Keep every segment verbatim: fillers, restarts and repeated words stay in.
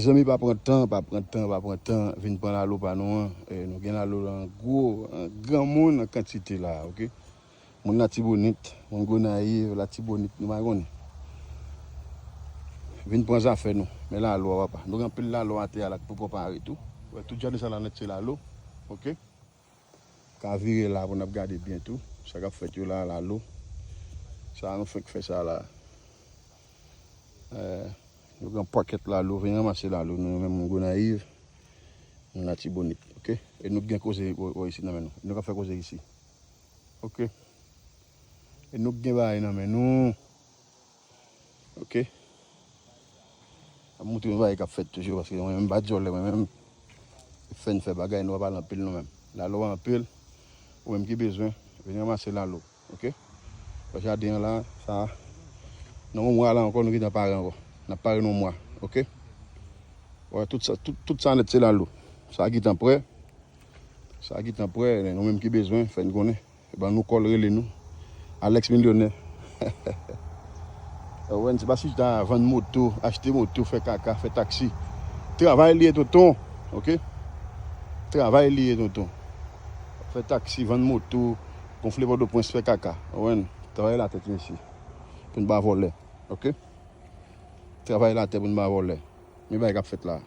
Mezanmi, pa pran tan, pa pran tan, pa pran tan, vin pran lalo pa nou an. Eh, nou gen lalo la an gwo, an granmoun, an kantite la, oke? Moun Latibonit, moun Gonayiv, Latibonit, nou pa konnen. Vin pran zafè nou. Men lalo a, papa. Nou gen anpil lalo atè a la k poko pare tou. Wè, tout jaden sa la nèt se lalo. Oke? Ka vire la pou n ap gade byen tou. Sa k ap fèt yo la, lalo. Sa nou fenk fè sa la. Eh, nou gen pakèt lalo. Vin ranmase lalo. Nou menm moun Gonayiv, moun Latibonit. Oke? E nou gen koze, wè, wè, isi nan men nou. Nou ka fè koze isi. Oke? E nou gen bagay nan men nou. Oke? Ap montre nou bagay k ap fèt toujou, paske mwen menm m pa djòlè, mwen menm fè n fè bagay, nou pa pale anpil nou menm. Lalo a anpil, ou menm ki bezwen, vin ranmase lalo, oke? Wè jaden an la, sa, nan yon mwa la ankò, nou gentan pare ankò. N ap pare nan yon mwa, oke? Wè, tout sa, tout, tout sa nèt se lalo. Sa gentan prè. Sa gentan prè, nou menm ki bezwen, fè n konnen. Ban nou kòl, rele nou. Alex Milyonè. Wè, se pa chita vann moto, achte moto, fè kaka, fè taksi. Travay li ye, tonton. Oke? Travay li ye, tonton. Fè taksi, vann moto, gonfle Pòtoprens, fè kaka. Wè, travay latè, ti mesye. Pou n pa vòlè. Oke? Travay latè pou n pa vòlè. Men bagay k ap fèt la.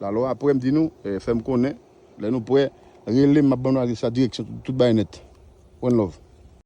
Lalo a prè, m di nou, eh, fè m konnen. Lè nou prè, rele m, m ap ban nou adrès la, direksyon, tout, tout bagay nèt. One love.